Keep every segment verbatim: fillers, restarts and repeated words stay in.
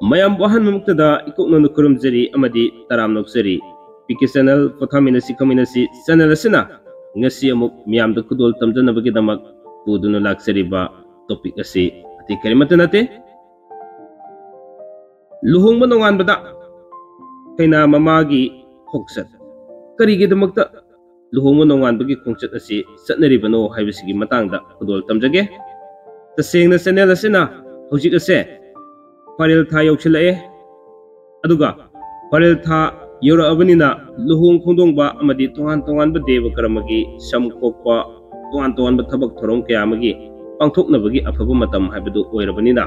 ꯃꯌꯥꯝꯕꯨ ꯑꯍꯥꯟꯕꯃꯛꯇꯗ ꯏꯀꯣꯛꯅꯅ ꯈꯨꯔꯨꯝꯖꯔꯤ ꯑꯃꯗꯤ ꯇꯔꯥꯝꯅ ꯑꯣꯛꯆꯔꯤ꯫ ꯄꯤ ꯀꯦ ꯆꯦꯅꯦꯜ ꯄꯣꯊꯥꯃꯤꯟꯅꯁꯤ ꯈꯪꯃꯤꯟꯅꯁꯤ ꯆꯦꯅꯦꯜ ꯑꯁꯤꯅ ꯉꯁꯤ ꯑꯃꯨꯛ ꯃꯤꯌꯥꯝꯗ ꯈꯨꯗꯣꯜ ꯇꯝꯖꯅꯕꯒꯤꯗꯃꯛ ꯄꯨꯗꯨꯅ ꯂꯥꯛꯆꯔꯤꯕ ꯇꯣꯄꯤꯛ ꯑꯁꯤ ꯑꯇꯩ ꯀꯔꯤꯃꯠꯇ ꯅꯠꯇꯦ, ꯂꯨꯍꯣꯡꯕ ꯅꯣꯡꯉꯥꯟꯕꯗ ꯀꯩꯅꯥ ꯃꯃꯥꯒꯤ ꯈꯣꯡꯆꯠ꯫ ꯀꯔꯤꯒꯤꯗꯃꯛꯇ ꯂꯨꯍꯣꯡꯕ ꯅꯣꯡꯉꯥꯟꯕꯒꯤ ꯈꯣꯡꯆꯠ ꯑꯁꯤ ꯆꯠꯅꯔꯤꯕꯅꯣ ꯍꯥꯏꯕꯁꯤꯒꯤ ꯃꯇꯥꯡꯗ ꯈꯨꯗꯣꯜ ꯇꯝꯖꯒꯦ꯫ ꯇꯁꯦꯡꯅ ꯆꯦꯅꯦꯜ ꯑꯁꯤꯅ ꯍꯧꯖꯤꯛ ꯑꯁꯦ ꯐꯥꯔꯦꯜ ꯊꯥ ꯌꯧꯁꯤꯜꯂꯛꯑꯦ꯫ ꯑꯗꯨꯒ ꯐꯥꯔꯦꯜ ꯊꯥ ꯌꯧꯔꯛꯑꯕꯅꯤꯅ ꯂꯨꯍꯣꯡ ꯈꯣꯡꯗꯣꯡꯕ ꯑꯃꯗꯤ ꯇꯣꯉꯥꯟ ꯇꯣꯉꯥꯟꯕ ꯗꯦꯕ ꯀꯔꯃꯒꯤ ꯁꯝ ꯈꯣꯛꯄ, ꯇꯣꯉꯥꯟ ꯇꯣꯉꯥꯟꯕ ꯊꯕꯛ ꯊꯧꯔꯝ ꯀꯌꯥ ꯑꯃꯒꯤ ꯄꯥꯡꯊꯣꯛꯅꯕꯒꯤ ꯑꯐꯕ ꯃꯇꯝ ꯍꯥꯏꯕꯗꯨ ꯑꯣꯏꯔꯕꯅꯤꯅ,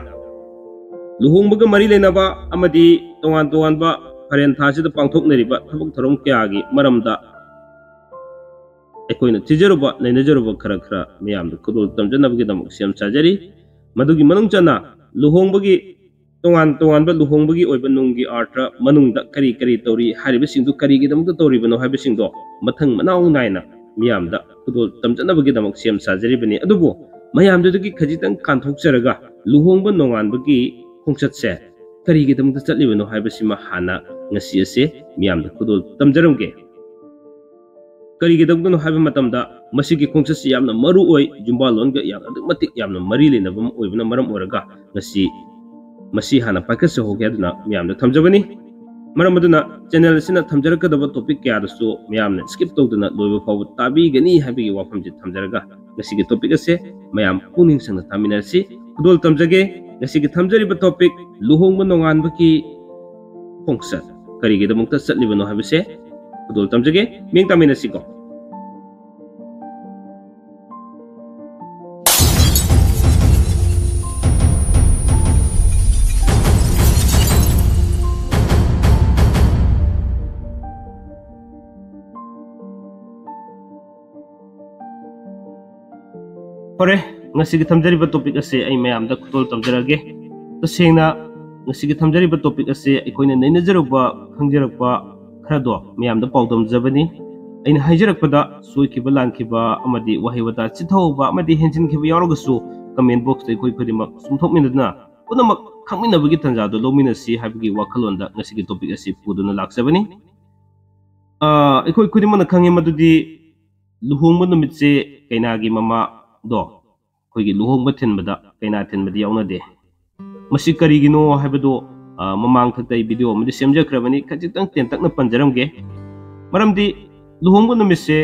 ꯂꯨꯍꯣꯡꯕꯒ ꯃꯔꯤ ꯂꯩꯅꯕ ꯑꯃꯗꯤ ꯇꯣꯉꯥꯟ ꯇꯣꯉꯥꯟꯕ ꯐꯥꯔꯦꯟ ꯊꯥꯁꯤꯗ ꯄꯥꯡꯊꯣꯛꯅꯔꯤꯕ ꯊꯕꯛ ꯊꯧꯔꯝ ꯀꯌꯥꯒꯤ ꯃꯔꯝꯗ ꯑꯩꯈꯣꯏꯅ ꯊꯤꯖꯔꯨꯕ, ꯅꯩꯅꯖꯔꯨꯕ ꯈꯔ ꯈꯔ ꯃꯌꯥꯝꯗ ꯈꯨꯗꯣꯜ ꯇꯝꯖꯅꯕꯒꯤꯗꯃꯛ ꯁꯦꯝ ꯁꯥꯖꯔꯤ꯫ ꯃꯗꯨꯒꯤ ꯃꯅꯨꯡ ꯆꯟꯅ ꯂꯨꯍꯣꯡꯕꯒꯤ ꯇꯣꯉꯥꯟ ꯇꯣꯉꯥꯟꯕ ꯂꯨꯍꯣꯡꯕꯒꯤ ꯑꯣꯏꯕ ꯅꯨꯡꯒꯤ ꯑꯥꯔꯊ ꯃꯅꯨꯡꯗ ꯀꯔꯤ ꯀꯔꯤ ꯇꯧꯔꯤ, ꯍꯥꯏꯔꯤꯕꯁꯤꯡꯗꯨ ꯀꯔꯤꯒꯤꯗꯃꯛꯇ ꯇꯧꯔꯤꯕꯅꯣ ꯍꯥꯏꯕꯁꯤꯡꯗꯣ ꯃꯊꯪ ꯃꯅꯥꯎ ꯅꯥꯏꯅ ꯃꯤꯌꯥꯝꯗ ꯈꯨꯗꯣꯜ ꯇꯝꯖꯅꯕꯒꯤꯗꯃꯛ ꯁꯦꯝ ꯁꯥꯖꯔꯤꯕꯅꯤ꯫ ꯑꯗꯨꯕꯨ ꯃꯌꯥꯝꯗꯨꯗꯒꯤ ꯈꯖꯤꯛꯇꯪ ꯀꯥꯟꯊꯣꯛꯆꯔꯒ ꯂꯨꯍꯣꯡꯕ ꯅꯣꯡꯉꯥꯟꯕꯒꯤ ꯈꯣꯡꯆꯠꯁꯦ ꯀꯔꯤꯒꯤꯗꯃꯛꯇ ꯆꯠꯂꯤꯕꯅꯣ ꯍꯥꯏꯕꯁꯤꯃ ꯍꯥꯟꯅ ꯉꯁꯤ ꯑꯁꯦ ꯃꯤꯌꯥꯝꯗ ꯈꯨꯗꯣꯜ ꯇꯝꯖꯔꯝꯒꯦ꯫ ꯀꯔꯤꯒꯤꯗꯃꯛꯇꯅꯣ ꯍꯥꯏꯕ ꯃꯇꯝꯗ ꯃꯁꯤꯒꯤ ꯈꯣꯡꯆꯠꯁꯤ ꯌꯥꯝꯅ ꯃꯔꯨ ꯑꯣꯏ, ꯌꯨꯝꯕꯥꯜꯂꯣꯟꯒ ꯌꯥꯝ ꯑꯗꯨꯛ ꯃꯇꯤꯛ ꯌꯥꯝꯅ ꯃꯔꯤ ꯂꯩꯅꯕ ꯑꯃ ꯑꯣꯏꯕꯅ ꯃꯔꯝ ꯑꯣꯏꯔꯒ ꯉꯁꯤ ꯃꯁꯤ ꯍꯥꯟꯅ ꯄꯥꯏꯈꯠꯆꯍꯧꯒꯦ ꯍꯥꯏꯗꯨꯅ ꯃꯌꯥꯝꯗ ꯊꯝꯖꯕꯅꯤ꯫ ꯃꯔꯝ ꯑꯗꯨꯅ ꯆꯦꯅꯦꯜ ꯑꯁꯤꯅ ꯊꯝꯖꯔꯛꯀꯗꯕ ꯇꯣꯄꯤꯛ ꯀꯌꯥꯗꯁꯨ ꯃꯌꯥꯝꯅ ꯁ꯭ꯀꯤꯞ ꯇꯧꯗꯅ ꯂꯣꯏꯕ ꯐꯥꯎꯕ ꯇꯥꯕꯤꯒꯅꯤ ꯍꯥꯏꯕꯒꯤ ꯋꯥꯐꯝꯁꯤ ꯊꯝꯖꯔꯒ ꯉꯁꯤꯒꯤ ꯇꯣꯄꯤꯛ ꯑꯁꯦ ꯃꯌꯥꯝ ꯄꯨꯛꯅꯤꯡ ꯆꯪꯅ ꯇꯥꯃꯤꯟꯅꯔꯁꯤ꯫ ꯈꯨꯗꯣꯜ ꯇꯝꯖꯒꯦ꯫ ꯉꯁꯤꯒꯤ ꯊꯝꯖꯔꯤꯕ ꯇꯣꯄꯤꯛ ꯂꯨꯍꯣꯡꯕ ꯅꯣꯡꯉꯥꯟꯕꯒꯤ ꯈꯣꯡꯆꯠ ꯀꯔꯤꯒꯤꯗꯃꯛꯇ ꯆꯠꯂꯤꯕꯅꯣ ꯍꯥꯏꯕꯁꯦ ꯈꯨꯗꯣꯜ ꯇꯝꯖꯒꯦ꯫ ꯃꯤꯡ ꯇꯥꯃꯤꯟꯅꯁꯤꯀꯣ꯫ ꯐꯔꯦ, ꯉꯁꯤꯒꯤ ꯊꯝꯖꯔꯤꯕ ꯇꯣꯄꯤꯛ ꯑꯁꯦ ꯑꯩ ꯃꯌꯥꯝꯗ ꯈꯨꯗꯣꯜ ꯇꯝꯖꯔꯛꯑꯒꯦ꯫ ꯇꯁꯦꯡꯅ ꯉꯁꯤꯒꯤ ꯊꯝꯖꯔꯤꯕ ꯇꯣꯄꯤꯛ ꯑꯁꯦ ꯑꯩꯈꯣꯏꯅ ꯅꯩꯅꯖꯔꯨꯕ, ꯈꯪꯖꯔꯛꯄ ꯈꯔꯗꯣ ꯃꯌꯥꯝꯗ ꯄꯥꯎꯗꯝꯖꯕꯅꯤ꯫ ꯑꯩꯅ ꯍꯥꯏꯖꯔꯛꯄꯗ ꯁꯣꯏꯈꯤꯕ, ꯂꯥꯟꯈꯤꯕ ꯑꯃꯗꯤ ꯋꯥꯍꯩ ꯋꯥꯇꯥ ꯆꯤꯠꯊꯍꯧꯕ ꯑꯃꯗꯤ ꯍꯦꯟꯖꯤꯟꯈꯤꯕ ꯌꯥꯎꯔꯒꯁꯨ comment box ꯇ ꯑꯩꯈꯣꯏ ꯈꯨꯗꯤꯡꯃꯛ ꯆꯨꯝꯊꯣꯛꯃꯤꯟꯅꯗꯨꯅ ꯄꯨꯝꯅꯃꯛ ꯈꯪꯃꯤꯟꯅꯕꯒꯤ ꯇꯥꯟꯖꯥꯗꯣ ꯂꯧꯃꯤꯟꯅꯁꯤ ꯍꯥꯏꯕꯒꯤ ꯋꯥꯈꯜꯂꯣꯟꯗ ꯉꯁꯤꯒꯤ topic ꯑꯁꯤ ꯄꯨꯗꯨꯅ ꯂꯥꯛꯆꯕꯅꯤ꯫ ꯑ, ꯑꯩꯈꯣꯏ ꯈꯨꯗꯤꯡꯃꯛꯅ ꯈꯪꯉꯤ ꯃꯗꯨꯗꯤ ꯂꯨꯍꯣꯡꯕ ꯅꯨꯃꯤꯠꯁꯦ ꯀꯩꯅꯥꯒꯤ ꯃꯃꯥꯗꯣ ꯑꯩꯈꯣꯏꯒꯤ ꯂꯨꯍꯣꯡꯕ ꯊꯤꯟꯕꯗ ꯀꯩꯅꯥ ꯊꯤꯟꯕꯗꯤ ꯌꯥꯎꯅꯗꯦ꯫ ꯃꯁꯤ ꯀꯔꯤꯒꯤꯅꯣ ꯍꯥꯏꯕꯗꯣ, ꯑ, ꯃꯃꯥꯡ ꯊꯛꯇ ꯑꯩ video ꯑꯃꯗꯤ ꯁꯦꯝꯖꯈ꯭ꯔꯕꯅꯤ, ꯈꯖꯤꯛꯇꯪ ꯇꯦꯟꯇꯛꯅ ꯄꯟꯖꯔꯝꯒꯦ꯫ ꯃꯔꯝꯗꯤ ꯂꯨꯍꯣꯡꯕ ꯅꯨꯃꯤꯠꯁꯦ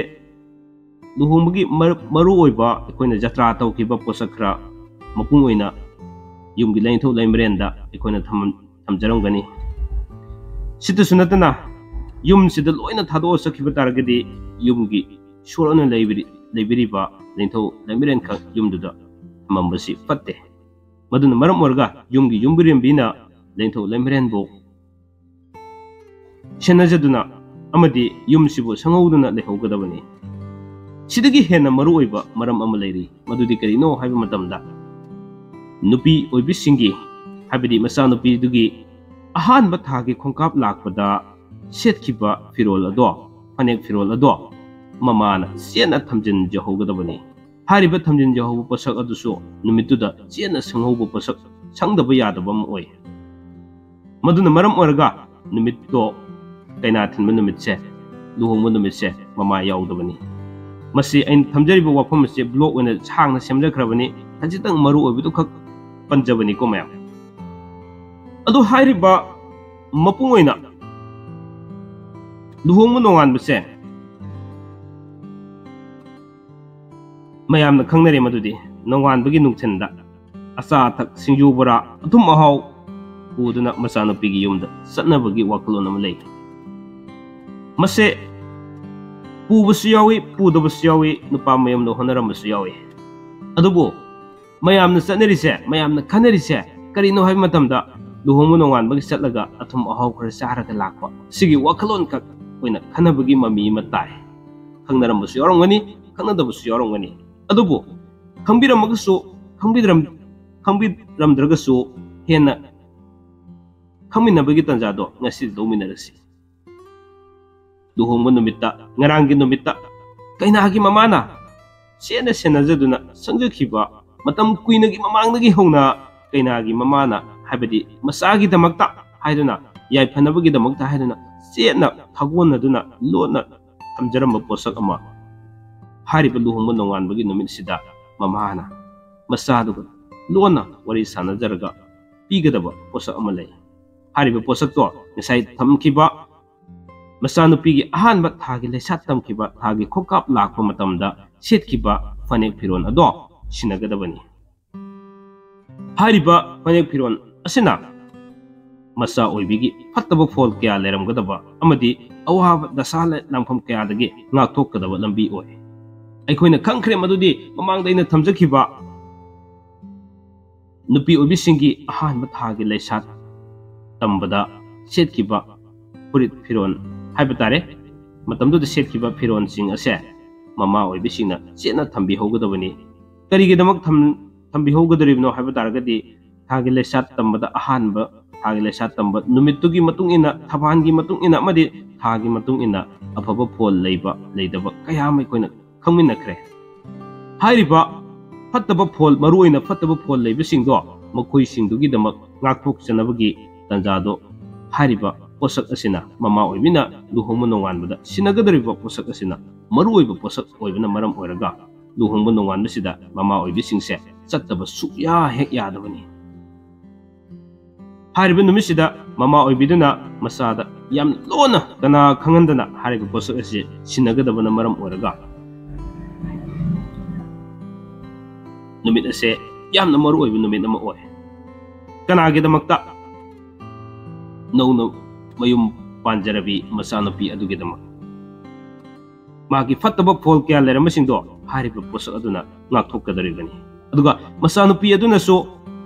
ꯂꯨꯍꯣꯡꯕꯒꯤ ꯃꯔ-, ꯃꯔꯨꯑꯣꯏꯕ ꯑꯩꯈꯣꯏꯅ ꯖꯇ꯭ꯔꯥ ꯇꯧꯈꯤꯕ ꯄꯣꯠꯁꯛ ꯈꯔ ꯃꯄꯨꯡ ꯑꯣꯏꯅ ꯌꯨꯝꯒꯤ ꯂꯥꯏꯅꯤꯡꯊꯧ ꯂꯥꯏꯃꯔꯦꯟꯗ ꯑꯩꯈꯣꯏꯅ ꯊꯝ-, ꯊꯝꯖꯔꯝꯒꯅꯤ꯫ ꯁꯤꯇꯁꯨ ꯅꯠꯇꯅ ꯌꯨꯝꯁꯤꯗ ꯂꯣꯏꯅ ꯊꯥꯗꯣꯛꯑ ꯆꯠꯈꯤꯕ ꯇꯥꯔꯒꯗꯤ ꯌꯨꯝꯒꯤ ꯏꯁꯣꯔ ꯑꯣꯏꯅ ꯂꯩꯕꯤꯔꯤ-, ꯂꯩꯕꯤꯔꯤꯕ ꯂꯥꯏꯅꯤꯡꯊꯧ ꯂꯥꯏꯃꯔꯦꯟꯈꯛ ꯌꯨꯝꯗꯨꯗ ꯊꯝꯃꯝꯕꯁꯤ ꯐꯠꯇꯦ꯫ ꯃꯗꯨꯅ ꯃꯔꯝ ꯑꯣꯏꯔꯒ ꯌꯨꯝꯒꯤ ꯌꯨꯝꯕꯤꯔꯦꯝꯕꯤꯅ ꯂꯥꯏꯅꯤꯡꯊꯧ ꯂꯥꯏꯃꯔꯦꯟꯕꯨ ꯁꯦꯟꯅꯖꯗꯨꯅ ꯑꯃꯗꯤ ꯌꯨꯝꯁꯤꯕꯨ ꯁꯪꯍꯧꯗꯨꯅ ꯂꯩꯍꯧꯒꯗꯕꯅꯤ꯫ ꯁꯤꯗꯒꯤ ꯍꯦꯟꯅ ꯃꯔꯨꯑꯣꯏꯕ ꯃꯔꯝ ꯑꯃ ꯂꯩꯔꯤ, ꯃꯗꯨꯗꯤ ꯀꯔꯤꯅꯣ ꯍꯥꯏꯕ ꯃꯇꯝꯗ, ꯅꯨꯄꯤ ꯑꯣꯏꯕꯤꯁꯤꯡꯒꯤ, ꯍꯥꯏꯕꯗꯤ ꯃꯆꯥꯅꯨꯄꯤꯗꯨꯒꯤ ꯑꯍꯥꯟꯕ ꯊꯥꯒꯤ ꯈꯣꯡꯀꯥꯞ ꯂꯥꯛꯄꯗ ꯁꯦꯠꯈꯤꯕ ꯐꯤꯔꯣꯜ ꯑꯗꯣ, ꯐꯅꯦꯛ ꯐꯤꯔꯣꯜ ꯑꯗꯣ ꯃꯃꯥꯅ ꯆꯦꯠꯅ ꯊꯝꯖꯤꯟꯖꯍꯧꯒꯗꯕꯅꯤ꯫ ꯍꯥꯏꯔꯤꯕ ꯊꯝꯖꯤꯟꯖꯍꯧꯕ ꯄꯣꯠꯁꯛ ꯑꯗꯨꯁꯨ ꯅꯨꯃꯤꯠꯇꯨꯗ ꯆꯦꯠꯅ ꯁꯪꯍꯧꯕ ꯄꯣꯠꯁꯛ ꯁꯪꯗꯕ ꯌꯥꯗꯕ ꯑꯃ ꯑꯣꯏ꯫ ꯃꯗꯨꯅ ꯃꯔꯝ ꯑꯣꯏꯔꯒ ꯅꯨꯃꯤꯠꯇꯣ, ꯀꯩꯅꯥ ꯊꯤꯟꯕ ꯅꯨꯃꯤꯠꯁꯦ, ꯂꯨꯍꯣꯡꯕ ꯅꯨꯃꯤꯠꯁꯦ ꯃꯃꯥ ꯌꯥꯎꯗꯕꯅꯤ꯫ ꯃꯁꯤ ꯑꯩꯅ ꯊꯝꯖꯔꯤꯕ ꯋꯥꯐꯝ ꯑꯁꯤ blog ꯑꯣꯏꯅ ꯁꯥꯡꯅ ꯁꯦꯝꯖꯈ꯭ꯔꯕꯅꯤ, ꯈꯖꯤꯛꯇꯪ ꯃꯔꯨ ꯑꯣꯏꯕꯗꯨ ꯈꯛ ꯄꯟꯖꯕꯅꯤꯀꯣ ꯃꯌꯥꯝ꯫ ꯑꯗꯨ ꯍꯥꯏꯔꯤꯕ ꯃꯄꯨꯡ ꯑꯣꯏꯅ ꯂꯨꯍꯣꯡꯕ ꯅꯣꯡꯉꯥꯟꯕꯁꯦ ꯃꯌꯥꯝꯅ ꯈꯪꯅꯔꯦ, ꯃꯗꯨꯗꯤ ꯅꯣꯡꯉꯥꯟꯕꯒꯤ ꯅꯨꯡꯊꯤꯟꯗ ꯑꯆꯥ ꯑꯊꯛ, ꯁꯤꯡꯖꯨ ꯕꯣꯔꯥ, ꯑꯊꯨꯝ ꯑꯍꯥꯎ ꯄꯨꯗꯨꯅ ꯃꯆꯥꯅꯨꯄꯤꯒꯤ ꯌꯨꯝꯗ ꯆꯠꯅꯕꯒꯤ ꯋꯥꯈꯜꯂꯣꯟ ꯑꯃ ꯂꯩ꯫ ꯃꯁꯦ ꯄꯨꯕꯁꯨ ꯌꯥꯎꯏ, ꯄꯨꯗꯕꯁꯨ ꯌꯥꯎꯏ, ꯅꯨꯄꯥ ꯃꯌꯨꯝꯗ ꯍꯣꯠꯅꯔꯝꯕꯁꯨ ꯌꯥꯎꯏ꯫ ꯑꯗꯨꯕꯨ ꯃꯌꯥꯝꯅ ꯆꯠꯅꯔꯤꯁꯦ, ꯃꯌꯥꯝꯅ ꯈꯟꯅꯔꯤꯁꯦ ꯀꯔꯤꯅꯣ ꯍꯥꯏꯕ ꯃꯇꯝꯗ, ꯂꯨꯍꯣꯡꯕ ꯅꯣꯡꯉꯥꯟꯕꯒꯤ ꯆꯠꯂꯒ ꯑꯊꯨꯝ ꯑꯍꯥꯎ ꯈꯔ ꯆꯥꯔꯒ ꯂꯥꯛꯄ, ꯁꯤꯒꯤ ꯋꯥꯈꯜꯂꯣꯟ ꯈꯛ ꯑꯣꯏꯅ ꯈꯟꯅꯕꯒꯤ ꯃꯃꯤ ꯑꯃ ꯇꯥꯏ꯫ ꯈꯪꯅꯔꯝꯕꯁꯨ ꯌꯥꯎꯔꯝꯒꯅꯤ, ꯈꯪꯅꯗꯕꯁꯨ ꯌꯥꯎꯔꯝꯒꯅꯤ꯫ ꯑꯗꯨꯕꯨ ꯈꯪꯕꯤꯔꯝꯃꯒꯁꯨ, ꯈꯪꯕꯤꯗ꯭ꯔꯝ-, ꯈꯪꯕꯤꯔꯝꯗ꯭ꯔꯒꯁꯨ ꯍꯦꯟꯅ ꯈꯪꯃꯤꯟꯅꯕꯒꯤ ꯇꯥꯟꯖꯥꯗꯣ ꯉꯁꯤꯗꯤ ꯂꯧꯃꯤꯟꯅꯔꯁꯤ꯫ ꯂꯨꯍꯣꯡꯕ ꯅꯨꯃꯤꯠꯇ, ꯉꯔꯥꯡꯒꯤ ꯅꯨꯃꯤꯠꯇ ꯀꯩꯅꯥꯒꯤ ꯃꯃꯥꯅ ꯆꯦꯠꯅ ꯁꯦꯟꯅꯖꯗꯨꯅ ꯁꯪꯖꯈꯤꯕ, ꯃꯇꯝ ꯀꯨꯏꯅꯒꯤ ꯃꯃꯥꯡꯗꯒꯤ ꯍꯧꯅ ꯀꯩꯅꯥꯒꯤ ꯃꯃꯥꯅ ꯍꯥꯏꯕꯗꯤ ꯃꯆꯥꯒꯤꯗꯃꯛꯇ ꯍꯥꯏꯗꯨꯅ, ꯌꯥꯏꯐꯅꯕꯒꯤꯗꯃꯛꯇ ꯍꯥꯏꯗꯨꯅ ꯆꯦꯠꯅ ꯊꯥꯒꯣꯟꯅꯗꯨꯅ ꯂꯣꯟꯅ ꯊꯝꯖꯔꯝꯕ ꯄꯣꯠꯁꯛ ꯑꯃ ꯍꯥꯏꯔꯤꯕ ꯂꯨꯍꯣꯡꯕ ꯅꯣꯡꯉꯥꯟꯕꯒꯤ ꯅꯨꯃꯤꯠꯁꯤꯗ ꯃꯃꯥꯅ ꯃꯆꯥꯗꯨꯒ ꯂꯣꯟꯅ ꯋꯥꯔꯤ ꯁꯥꯟꯅꯖꯔꯒ ꯄꯤꯒꯗꯕ ꯄꯣꯠꯁꯛ ꯑꯃ ꯂꯩ꯫ ꯍꯥꯏꯔꯤꯕ ꯄꯣꯠꯁꯛꯇꯣ ꯉꯁꯥꯏ ꯊꯝꯈꯤꯕ ꯃꯆꯥꯅꯨꯄꯤꯒꯤ ꯑꯍꯥꯟꯕ ꯊꯥꯒꯤ ꯂꯩꯁꯥ ꯇꯝꯈꯤꯕ ꯊꯥꯒꯤ ꯈꯣꯡꯀꯥꯞ ꯂꯥꯛꯄ ꯃꯇꯝꯗ ꯁꯦꯠꯈꯤꯕ ꯐꯅꯦꯛ ꯐꯤꯔꯣꯜ ꯑꯗꯣ ꯁꯤꯟꯅꯒꯗꯕꯅꯤ꯫ ꯍꯥꯏꯔꯤꯕ ꯐꯅꯦꯛ ꯐꯤꯔꯣꯜ ꯑꯁꯤꯅ ꯃꯆꯥ ꯑꯣꯏꯕꯤꯒꯤ ꯐꯠꯇꯕ ꯐꯣꯜ ꯀꯌꯥ ꯂꯩꯔꯝꯒꯗꯕ ꯑꯃꯗꯤ ꯑꯋꯥꯕ ꯗꯁꯥ ꯂꯥꯡꯐꯝ ꯀꯌꯥꯗꯒꯤ ꯉꯥꯛꯊꯣꯛꯀꯗꯕ ꯂꯝꯕꯤ ꯑꯣꯏ꯫ ꯑꯩꯈꯣꯏꯅ ꯈꯪꯈ꯭ꯔꯦ ꯃꯗꯨꯗꯤ ꯃꯃꯥꯡꯗ ꯑꯩꯅ ꯊꯝꯖꯈꯤꯕ ꯅꯨꯄꯤ ꯑꯣꯏꯕꯤꯁꯤꯡꯒꯤ ꯑꯍꯥꯟꯕ ꯊꯥꯒꯤ ꯂꯩꯁꯥ ꯇꯝꯕꯗ ꯁꯦꯠꯈꯤꯕ ꯐꯨꯔꯤꯠ ꯐꯤꯔꯣꯜ ꯍꯥꯏꯕ ꯇꯥꯔꯦ, ꯃꯇꯝꯗꯨꯗ ꯁꯦꯠꯈꯤꯕ ꯐꯤꯔꯣꯜꯁꯤꯡ ꯑꯁꯦ ꯃꯃꯥ ꯑꯣꯏꯕꯤꯁꯤꯡꯅ ꯆꯦꯠꯅ ꯊꯝꯕꯤꯍꯧꯒꯗꯕꯅꯤ꯫ ꯀꯔꯤꯒꯤꯗꯃꯛ ꯊꯝ-, ꯊꯝꯕꯤꯍꯧꯒꯗꯧꯔꯤꯕꯅꯣ ꯍꯥꯏꯕ ꯇꯥꯔꯒꯗꯤ, ꯊꯥꯒꯤ ꯂꯩꯁꯥ ꯇꯝꯕꯗ ꯑꯍꯥꯟꯕ ꯊꯥꯒꯤ ꯂꯩꯁꯥ ꯇꯝꯕ ꯅꯨꯃꯤꯠꯇꯨꯒꯤ ꯃꯇꯨꯡ ꯏꯟꯅ, ꯊꯕꯥꯟꯒꯤ ꯃꯇꯨꯡ ꯏꯟꯅ ꯑꯃꯗꯤ ꯊꯥꯒꯤ ꯃꯇꯨꯡ ꯏꯟꯅ ꯑꯐꯕ ꯐꯣꯜ ꯂꯩꯕ ꯂꯩꯇꯕ ꯀꯌꯥ ꯑꯃ ꯑꯩꯈꯣꯏꯅ ꯈꯪꯃꯤꯟꯅꯈ꯭ꯔꯦ꯫ ꯍꯥꯏꯔꯤꯕ ꯐꯠꯇꯕ ꯐꯣꯜ, ꯃꯔꯨꯑꯣꯏꯅ ꯐꯠꯇꯕ ꯐꯣꯜ ꯂꯩꯕꯁꯤꯡꯗꯣ, ꯃꯈꯣꯏꯁꯤꯡꯗꯨꯒꯤꯗꯃꯛ ꯉꯥꯛꯊꯣꯛꯆꯅꯕꯒꯤ ꯇꯥꯟꯖꯥꯗꯣ ꯍꯥꯏꯔꯤꯕ ꯄꯣꯠꯁꯛ ꯑꯁꯤꯅ, ꯃꯃꯥ ꯑꯣꯏꯕꯤꯅ ꯂꯨꯍꯣꯡꯕ ꯅꯣꯡꯉꯥꯟꯕꯗ ꯁꯤꯟꯅꯒꯗꯧꯔꯤꯕ ꯄꯣꯠꯁꯛ ꯑꯁꯤꯅ ꯃꯔꯨꯑꯣꯏꯕ ꯄꯣꯠꯁꯛ ꯑꯣꯏꯕꯅ ꯃꯔꯝ ꯑꯣꯏꯔꯒ, ꯂꯨꯍꯣꯡꯕ ꯅꯣꯡꯉꯥꯟꯕꯁꯤꯗ ꯃꯃꯥ ꯑꯣꯏꯕꯤꯁꯤꯡꯁꯦ ꯆꯠꯇꯕ ꯁꯨꯛꯌꯥ ꯍꯦꯛ ꯌꯥꯗꯕꯅꯤ꯫ ꯍꯥꯏꯔꯤꯕ ꯅꯨꯃꯤꯠꯁꯤꯗ ꯃꯃꯥ ꯑꯣꯏꯕꯤꯗꯨꯅ ꯃꯆꯥꯗ ꯌꯥꯝ ꯂꯣꯟꯅ, ꯀꯅꯥ ꯈꯪꯍꯟꯗꯅ ꯍꯥꯏꯔꯤꯕ ꯄꯣꯠꯁꯛ ꯑꯁꯤ ꯁꯤꯟꯅꯒꯗꯕꯅ ꯃꯔꯝ ꯑꯣꯏꯔꯒ, ꯅꯨꯃꯤꯠ ꯑꯁꯦ ꯌꯥꯝꯅ ꯃꯔꯨ ꯑꯣꯏꯕ ꯅꯨꯃꯤꯠ ꯑꯃ ꯑꯣꯏ꯫ ꯀꯅꯥꯒꯤꯗꯃꯛꯇ? ꯅꯧꯅ ꯃꯌꯨꯝ ꯄꯥꯟꯖꯔꯕꯤ ꯃꯆꯥꯅꯨꯄꯤ ꯑꯗꯨꯒꯤꯗꯃꯛ꯫ ꯃꯥꯒꯤ ꯐꯠꯇꯕ ꯐꯣꯜ ꯀꯌꯥ ꯂꯩꯔꯝꯕꯁꯤꯡꯗꯣ ꯍꯥꯏꯔꯤꯕ ꯄꯣꯠꯁꯛ ꯑꯗꯨꯅ ꯉꯥꯛꯊꯣꯛꯀꯗꯧꯔꯤꯕꯅꯤ꯫ ꯑꯗꯨꯒ ꯃꯆꯥꯅꯨꯄꯤ ꯑꯗꯨꯅꯁꯨ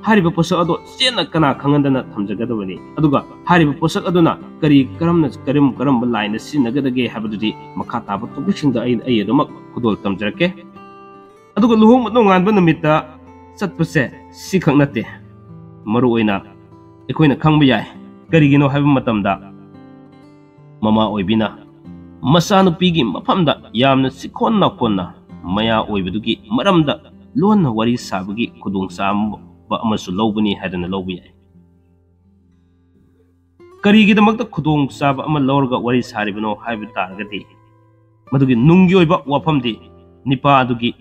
ꯍꯥꯏꯔꯤꯕ ꯄꯣꯠꯁꯛ ꯑꯗꯣ ꯆꯦꯠꯅ ꯀꯅꯥ ꯈꯪꯍꯟꯗꯅ ꯊꯝꯖꯒꯗꯕꯅꯤ꯫ ꯑꯗꯨꯒ ꯍꯥꯏꯔꯤꯕ ꯄꯣꯠꯁꯛ ꯑꯗꯨꯅ ꯀꯔꯤ, ꯀꯔꯝꯅ, ꯀꯔꯝ, ꯀꯔꯝꯕ ꯂꯥꯏꯟꯗ ꯁꯤꯖꯤꯟꯅꯒꯗꯒꯦ ꯍꯥꯏꯕꯗꯨꯗꯤ ꯃꯈꯥ ꯇꯥꯕ ꯇꯣꯄꯤꯛꯁꯤꯡꯗ ꯑꯩ, ꯑꯩ ꯑꯗꯨꯃꯛ ꯈꯨꯗꯣꯜ ꯇꯝꯖꯔꯛꯀꯦ꯫ ꯑꯗꯨꯒ ꯂꯨꯍꯣꯡꯕ ꯅꯣꯡꯉꯥꯟꯕ ꯅꯨꯃꯤꯠꯇ ꯆꯠꯄꯁꯦ ꯁꯤꯈꯛ ꯅꯠꯇꯦ꯫ ꯃꯔꯨꯑꯣꯏꯅ ꯑꯩꯈꯣꯏꯅ ꯈꯪꯕ ꯌꯥꯏ꯫ ꯀꯔꯤꯒꯤꯅꯣ ꯍꯥꯏꯕ ꯃꯇꯝꯗ, ꯃꯃꯥ ꯑꯣꯏꯕꯤꯅ ꯃꯆꯥꯅꯨꯄꯤꯒꯤ ꯃꯐꯝꯗ ꯌꯥꯝꯅ ꯆꯤꯛꯈꯣꯟ ꯅꯥꯈꯣꯟꯅ ꯃꯌꯥ ꯑꯣꯏꯕꯗꯨꯒꯤ ꯃꯔꯝꯗ ꯂꯣꯟꯅ ꯋꯥꯔꯤ ꯁꯥꯕꯒꯤ ꯈꯨꯗꯣꯡꯆꯥꯕ ꯑꯃꯁꯨ ꯂꯧꯕꯅꯤ ꯍꯥꯏꯗꯅ ꯂꯧꯕ ꯌꯥꯏ꯫ ꯀꯔꯤꯒꯤꯗꯃꯛꯇ ꯈꯨꯗꯣꯡꯆꯥꯕ ꯑꯃ ꯂꯧꯔꯒ ꯋꯥꯔꯤ ꯁꯥꯔꯤꯕꯅꯣ ꯍꯥꯏꯕ ꯇꯥꯔꯒꯗꯤ, ꯃꯗꯨꯒꯤ ꯅꯨꯡꯒꯤ ꯑꯣꯏꯕ ꯋꯥꯐꯝꯗꯤ ꯅꯤꯄꯥ ꯑꯗꯨꯒꯤ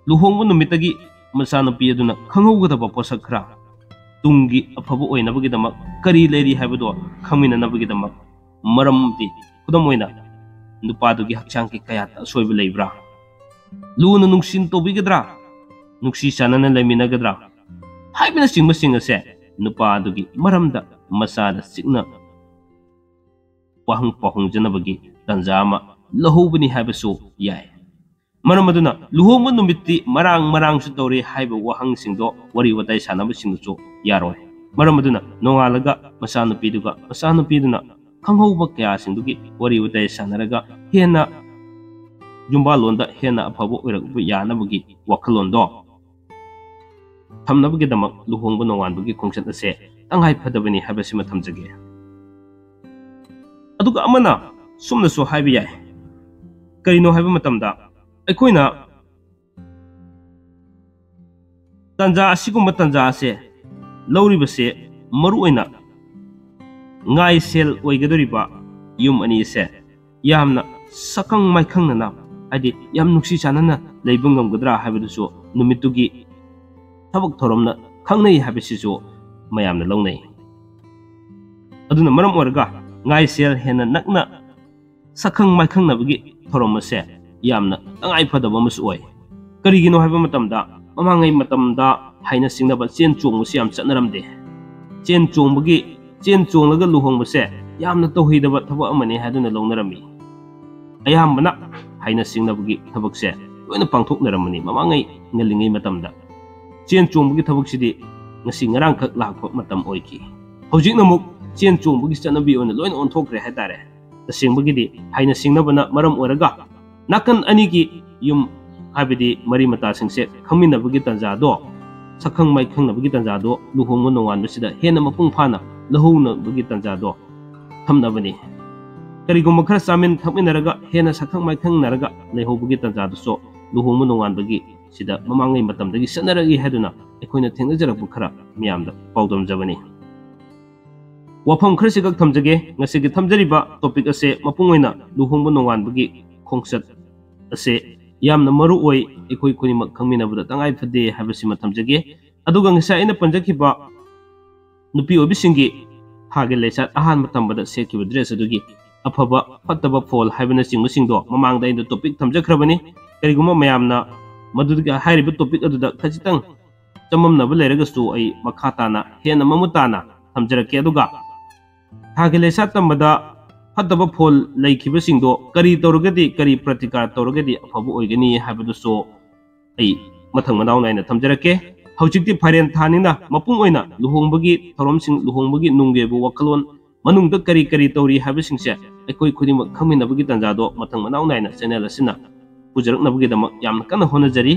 ꯂꯨꯍꯣꯡꯕ ꯅꯨꯃꯤꯠꯇꯒꯤ ꯃꯆꯥꯅꯨꯄꯤ ꯑꯗꯨꯅ ꯈꯪꯍꯧꯒꯗꯕ ꯄꯣꯠꯁꯛ ꯈꯔ, ꯇꯨꯡꯒꯤ ꯑꯐꯕ ꯑꯣꯏꯅꯕꯒꯤꯗꯃꯛ ꯀꯔꯤ ꯂꯩꯔꯤ ꯍꯥꯏꯕꯗꯣ ꯈꯪꯃꯤꯟꯅꯅꯕꯒꯤꯗꯃꯛ꯫ ꯃꯔꯝꯗꯤ, ꯈꯨꯗꯝ ꯑꯣꯏꯅ, ꯅꯨꯄꯥꯗꯨꯒꯤ ꯍꯛꯆꯥꯡꯒꯤ ꯀꯌꯥꯠꯇ ꯑꯁꯣꯏꯕ ꯂꯩꯕ꯭ꯔꯥ, ꯂꯨꯅ ꯅꯨꯡꯁꯤꯅ ꯇꯧꯕꯤꯒꯗ꯭ꯔꯥ, ꯅꯨꯡꯁꯤ ꯆꯥꯟꯅꯅ ꯂꯩꯃꯤꯟꯅꯒꯗ꯭ꯔꯥ ꯍꯥꯏꯕꯅꯆꯤꯡꯕꯁꯤꯡ ꯑꯁꯦ ꯅꯨꯄꯥ ꯑꯗꯨꯒꯤ ꯃꯔꯝꯗ ꯃꯆꯥꯗ ꯆꯤꯛꯅ ꯋꯥꯍꯪ ꯄꯥꯎꯍꯪꯖꯅꯕꯒꯤ ꯇꯥꯟꯖꯥ ꯑꯃ ꯂꯧꯍꯧꯕꯅꯤ ꯍꯥꯏꯕꯁꯨ ꯌꯥꯏ꯫ ꯃꯔꯝ ꯑꯗꯨꯅ ꯂꯨꯍꯣꯡꯕ ꯅꯨꯃꯤꯠꯇꯤ ꯃꯔꯥꯡ ꯃꯔꯥꯡꯁꯨ ꯇꯧꯔꯦ ꯍꯥꯏꯕ ꯋꯥꯍꯪꯁꯤꯡꯗꯣ ꯋꯥꯔꯤ ꯋꯥꯇꯥꯏ ꯁꯥꯟꯅꯕꯁꯤꯡꯗꯁꯨ ꯌꯥꯔꯣꯏ꯫ ꯃꯔꯝ ꯑꯗꯨꯅ ꯅꯣꯡꯉꯥꯜꯂꯒ ꯃꯆꯥꯅꯨꯄꯤꯗꯨꯒ ꯃꯆꯥꯅꯨꯄꯤꯗꯨꯅ ꯈꯪꯍꯧꯕ ꯀꯌꯥꯁꯤꯡꯗꯨꯒꯤ ꯋꯥꯔꯤ ꯋꯥꯇꯥꯏ ꯁꯥꯟꯅꯔꯒ ꯍꯦꯟꯅ ꯌꯨꯝꯕꯥꯜꯂꯣꯟꯗ ꯍꯦꯟꯅ ꯑꯐꯕ ꯑꯣꯏꯔꯛꯄ ꯌꯥꯅꯕꯒꯤ ꯋꯥꯈꯜꯂꯣꯟꯗꯣ ꯊꯝꯅꯕꯒꯤꯗꯃꯛ ꯂꯨꯍꯣꯡꯕ ꯅꯣꯡꯉꯥꯟꯕꯒꯤ ꯈꯣꯡꯆꯠ ꯑꯁꯦ ꯇꯉꯥꯏ ꯐꯗꯕꯅꯤ ꯍꯥꯏꯕꯁꯤꯃ ꯊꯝꯖꯒꯦ꯫ ꯑꯗꯨꯒ ꯑꯃꯅ ꯁꯨꯝꯅꯁꯨ ꯍꯥꯏꯕ ꯌꯥꯏ, ꯀꯔꯤꯅꯣ ꯍꯥꯏꯕ ꯃꯇꯝꯗ, ꯑꯩꯈꯣꯏꯅ ꯇꯥꯟꯖꯥ ꯑꯁꯤꯒꯨꯝꯕ ꯇꯥꯟꯖꯥ ꯑꯁꯦ ꯂꯧꯔꯤꯕꯁꯦ ꯃꯔꯨꯑꯣꯏꯅ ꯉꯥꯏꯁꯦꯜ ꯑꯣꯏꯒꯗꯧꯔꯤꯕ ꯌꯨꯝ ꯑꯅꯤ ꯑꯁꯦ ꯌꯥꯝꯅ ꯁꯛꯈꯪ ꯃꯥꯏꯈꯪꯅꯅ, ꯍꯥꯏꯗꯤ ꯌꯥꯝ ꯅꯨꯡꯁꯤ ꯆꯥꯟꯅꯅ ꯂꯩꯕ ꯉꯝꯒꯗ꯭ꯔꯥ ꯍꯥꯏꯕꯗꯨꯁꯨ ꯅꯨꯃꯤꯠꯇꯨꯒꯤ ꯊꯕꯛ ꯊꯧꯔꯝꯅ ꯈꯪꯅꯩ ꯍꯥꯏꯕꯁꯤꯁꯨ ꯃꯌꯥꯝꯅ ꯂꯧꯅꯩ꯫ ꯑꯗꯨꯅ ꯃꯔꯝ ꯑꯣꯏꯔꯒ ꯉꯥꯏꯁꯦꯜ ꯍꯦꯟꯅ ꯅꯛꯅ ꯁꯛꯈꯪ ꯃꯥꯏꯈꯪꯅꯕꯒꯤ ꯊꯧꯔꯝ ꯑꯁꯦ ꯌꯥꯝꯅ ꯇꯉꯥꯏ ꯐꯗꯕ ꯑꯃꯁꯨ ꯑꯣꯏ꯫ ꯀꯔꯤꯒꯤꯅꯣ ꯍꯥꯏꯕ ꯃꯇꯝꯗ, ꯃꯃꯥꯡꯉꯩ ꯃꯇꯝꯗ ꯍꯥꯏꯅ ꯁꯤꯡꯅꯕ ꯆꯦꯟ ꯆꯣꯡꯕꯁꯤ ꯌꯥꯝ ꯆꯠꯅꯔꯝꯗꯦ꯫ ꯆꯦꯟ ꯆꯣꯡꯕꯒꯤ, ꯆꯦꯟ ꯆꯣꯡꯂꯒ ꯂꯨꯍꯣꯡꯕꯁꯦ ꯌꯥꯝꯅ ꯇꯧꯍꯩꯗꯕ ꯊꯕꯛ ꯑꯃꯅꯤ ꯍꯥꯏꯗꯨꯅ ꯂꯧꯅꯔꯝꯃꯤ꯫ ꯑꯌꯥꯝꯕꯅ ꯍꯥꯏꯅ ꯁꯤꯡꯅꯕꯒꯤ ꯊꯕꯛꯁꯦ ꯂꯣꯏꯅ ꯄꯥꯡꯊꯣꯛꯅꯔꯝꯕꯅꯤ ꯃꯃꯥꯡꯉꯩ ꯉꯜꯂꯤꯉꯩ ꯃꯇꯝꯗ꯫ ꯆꯦꯟ ꯆꯣꯡꯕꯒꯤ ꯊꯕꯛꯁꯤꯗꯤ ꯉꯁꯤ ꯉꯔꯥꯡꯈꯛ ꯂꯥꯛꯄ ꯃꯇꯝ ꯑꯣꯏꯈꯤ꯫ ꯍꯧꯖꯤꯛꯅ ꯑꯃꯨꯛ ꯆꯦꯟ ꯆꯣꯡꯕꯒꯤ ꯆꯠꯅꯕꯤ ꯑꯣꯏꯅ ꯂꯣꯏꯅ ꯑꯣꯟꯊꯣꯛꯈ꯭ꯔꯦ ꯍꯥꯏꯇꯥꯔꯦ꯫ ꯇꯁꯦꯡꯕꯒꯤꯗꯤ ꯍꯥꯏꯅ ꯁꯤꯡꯅꯕꯅ ꯃꯔꯝ ꯑꯣꯏꯔꯒ ꯅꯥꯀꯟ ꯑꯅꯤꯒꯤ ꯌꯨꯝ, ꯍꯥꯏꯕꯗꯤ ꯃꯔꯤ ꯃꯇꯥꯁꯤꯡꯁꯦ ꯈꯪꯃꯤꯟꯅꯕꯒꯤ ꯇꯥꯟꯖꯥꯗꯣ, ꯁꯛꯈꯪ ꯃꯥꯏꯈꯪꯅꯕꯒꯤ ꯇꯥꯟꯖꯥꯗꯣ ꯂꯨꯍꯣꯡꯕ ꯅꯣꯡꯉꯥꯟꯕꯁꯤꯗ ꯍꯦꯟꯅ ꯃꯄꯨꯡ ꯐꯥꯅ ꯂꯧꯍꯧꯅꯕꯒꯤ ꯇꯥꯟꯖꯥꯗꯣ ꯊꯝꯅꯕꯅꯤ꯫ ꯀꯔꯤꯒꯨꯝꯕ ꯈꯔ ꯆꯥꯃꯤꯟ ꯊꯛꯃꯤꯟꯅꯔꯒ ꯍꯦꯟꯅ ꯁꯛꯈꯪ ꯃꯥꯏꯈꯪꯅꯔꯒ ꯂꯩꯍꯧꯕꯒꯤ ꯇꯥꯟꯖꯥꯗꯨꯁꯨ ꯂꯨꯍꯣꯡꯕ ꯅꯣꯡꯉꯥꯟꯕꯒꯤ ꯁꯤꯗ ꯃꯃꯥꯡꯉꯩ ꯃꯇꯝꯗꯒꯤ ꯆꯠꯅꯔꯛꯏ ꯍꯥꯏꯗꯨꯅ ꯑꯩꯈꯣꯏꯅ ꯊꯦꯡꯅꯖꯔꯛꯄ ꯈꯔ ꯃꯌꯥꯝꯗ ꯄꯥꯎꯗꯝꯖꯕꯅꯤ꯫ ꯋꯥꯐꯝ ꯈꯔꯁꯤꯈꯛ ꯊꯝꯖꯒꯦ꯫ ꯉꯁꯤꯒꯤ ꯊꯝꯖꯔꯤꯕ topic ꯑꯁꯦ ꯃꯄꯨꯡ ꯑꯣꯏꯅ ꯂꯨꯍꯣꯡꯕ ꯅꯣꯡꯉꯥꯟꯕꯒꯤ ꯈꯣꯡꯆꯠ ꯑꯁꯦ ꯌꯥꯝꯅ ꯃꯔꯨ ꯑꯣꯏ, ꯑꯩꯈꯣꯏ ꯈꯨꯗꯤꯡꯃꯛ ꯈꯪꯃꯤꯟꯅꯕꯗ ꯇꯉꯥꯏ ꯐꯗꯦ ꯍꯥꯏꯕꯁꯤꯃ ꯊꯝꯖꯒꯦ꯫ ꯑꯗꯨꯒ ꯉꯁꯥꯏ ꯑꯩꯅ ꯄꯟꯖꯈꯤꯕ ꯅꯨꯄꯤ ꯑꯣꯏꯕꯤꯁꯤꯡꯒꯤ ꯊꯥꯒꯤ ꯂꯩꯆꯠ ꯑꯍꯥꯟꯕ ꯇꯝꯕꯗ ꯁꯦꯠꯈꯤꯕ dress ꯑꯗꯨꯒꯤ ꯑꯐꯕ ꯐꯠꯇꯕ ꯐꯣꯜ ꯍꯥꯏꯕꯅꯆꯤꯡꯕꯁꯤꯡꯗꯣ ꯃꯃꯥꯡꯗ ꯑꯩꯅ topic ꯊꯝꯖꯈ꯭ꯔꯕꯅꯤ꯫ ꯀꯔꯤꯒꯨꯝꯕ ꯃꯌꯥꯝꯅ ꯃꯗꯨꯗꯒꯤ ꯍꯥꯏꯔꯤꯕ topic ꯑꯗꯨꯗ ꯈꯖꯤꯛꯇꯪ ꯆꯃꯝꯅꯕ ꯂꯩꯔꯒꯁꯨ ꯑꯩ ꯃꯈꯥ ꯇꯥꯅ ꯍꯦꯟꯅ ꯃꯃꯨꯠ ꯇꯥꯅ ꯊꯝꯖꯔꯛꯀꯦ꯫ ꯑꯗꯨꯒ ꯊꯥꯒꯤ ꯂꯩꯆꯠ ꯇꯝꯕꯗ ꯐꯠꯇꯕ ꯐꯣꯜ ꯂꯩꯈꯤꯕꯁꯤꯡꯗꯣ ꯀꯔꯤ ꯇꯧꯔꯒꯗꯤ, ꯀꯔꯤ ꯄ꯭ꯔꯇꯤꯀꯥꯔ ꯇꯧꯔꯒꯗꯤ ꯑꯐꯕ ꯑꯣꯏꯒꯅꯤ ꯍꯥꯏꯕꯗꯨꯁꯨ ꯑꯩ ꯃꯊꯪ ꯃꯅꯥꯎ ꯅꯥꯏꯅ ꯊꯝꯖꯔꯛꯀꯦ꯫ ꯍꯧꯖꯤꯛꯇꯤ ꯐꯥꯏꯔꯦꯟ ꯊꯥꯅꯤꯅ ꯃꯄꯨꯡ ꯑꯣꯏꯅ ꯂꯨꯍꯣꯡꯕꯒꯤ ꯊꯧꯔꯝꯁꯤꯡ, ꯂꯨꯍꯣꯡꯕꯒꯤ ꯅꯨꯡꯒꯤ ꯑꯣꯏꯕ ꯋꯥꯈꯜꯂꯣꯟ, ꯃꯅꯨꯡꯗ ꯀꯔꯤ ꯀꯔꯤ ꯇꯧꯔꯤ ꯍꯥꯏꯕꯁꯤꯡꯁꯦ ꯑꯩꯈꯣꯏ ꯈꯨꯗꯤꯡꯃꯛ ꯈꯪꯃꯤꯟꯅꯕꯒꯤ ꯇꯥꯟꯖꯥꯗꯣ ꯃꯊꯪ ꯃꯅꯥꯎ ꯅꯥꯏꯅ channel ꯑꯁꯤꯅ ꯄꯨꯖꯔꯛꯅꯕꯒꯤꯗꯃꯛ ꯌꯥꯝꯅ ꯀꯟꯅ ꯍꯣꯠꯅꯖꯔꯤ꯫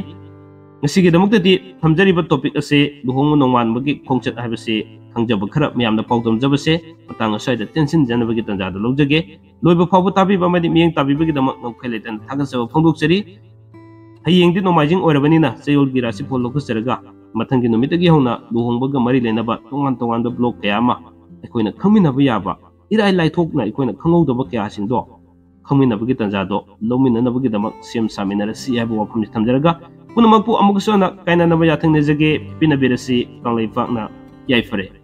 ꯉꯁꯤꯒꯤꯗꯃꯛꯇꯗꯤ ꯊꯝꯖꯔꯤꯕ topic ꯑꯁꯤ ꯂꯨꯍꯣꯡꯕ ꯅꯣꯡꯃꯥꯟꯕꯒꯤ ꯈꯣꯡꯆꯠ ꯍꯥꯏꯕꯁꯤ ꯈꯪꯖꯕ ꯈꯔ ꯃꯌꯥꯝꯗ ꯄꯥꯎꯗꯝꯖꯕꯁꯦ ꯃꯇꯥꯡ ꯑꯁ꯭ꯋꯥꯏꯗ ꯇꯦꯟꯁꯤꯟꯖꯅꯕꯒꯤ ꯇꯥꯟꯖꯥꯗꯨ ꯂꯧꯖꯒꯦ꯫ ꯂꯣꯏꯕ ꯐꯥꯎꯕ ꯇꯥꯕꯤꯕ ꯑꯃꯗꯤ ꯃꯤꯠꯌꯦꯡ ꯇꯥꯕꯤꯕꯒꯤꯗꯃꯛ ꯉꯝꯈꯩ ꯂꯩꯇꯅ ꯊꯥꯒꯠꯆꯕ ꯐꯣꯡꯗꯣꯛꯆꯔꯤ꯫ ꯍꯌꯦꯡꯗꯤ ꯅꯣꯡꯃꯥꯏꯖꯤꯡ ꯑꯣꯏꯔꯕꯅꯤꯅ ꯆꯌꯣꯜꯒꯤ ꯔꯥꯁꯤꯐꯣꯜ ꯂꯧꯈꯠꯆꯔꯒ ꯃꯊꯪꯒꯤ ꯅꯨꯃꯤꯠꯇꯒꯤ ꯍꯧꯅ ꯂꯨꯍꯣꯡꯕꯒ ꯃꯔꯤ ꯂꯩꯅꯕ ꯇꯣꯉꯥꯟ ꯇꯣꯉꯥꯟꯕ vlog ꯀꯌꯥ ꯑꯃ ꯑꯩꯈꯣꯏꯅ ꯈꯪꯃꯤꯟꯅꯕ ꯌꯥꯕ, ꯏꯔꯥꯏ ꯂꯥꯏꯊꯣꯛꯅ ꯑꯩꯈꯣꯏꯅ ꯈꯪꯍꯧꯗꯕ ꯀꯌꯥꯁꯤꯡꯗꯣ ꯈꯪꯃꯤꯟꯅꯕꯒꯤ ꯇꯥꯟꯖꯥꯗꯣ ꯂꯧꯃꯤꯟꯅꯅꯕꯒꯤꯗꯃꯛ ꯁꯦꯝ ꯁꯥꯃꯤꯟꯅꯔꯁꯤ ꯍꯥꯏꯕ ꯋꯥꯐꯝꯁꯤ ꯊꯝꯖꯔꯒ ꯄꯨꯝꯅꯃꯛꯄꯨ ꯑꯃꯨꯛꯀꯁꯨ ꯍꯟꯅ ꯀꯥꯏꯅꯅꯕ ꯌꯥꯊꯪ ꯅꯤꯖꯒꯦ꯫ ꯄꯤꯅꯕꯤꯔꯁꯤ꯫ ꯀꯪꯂꯩꯄꯥꯛꯅ ꯌꯥꯏꯐꯔꯦ꯫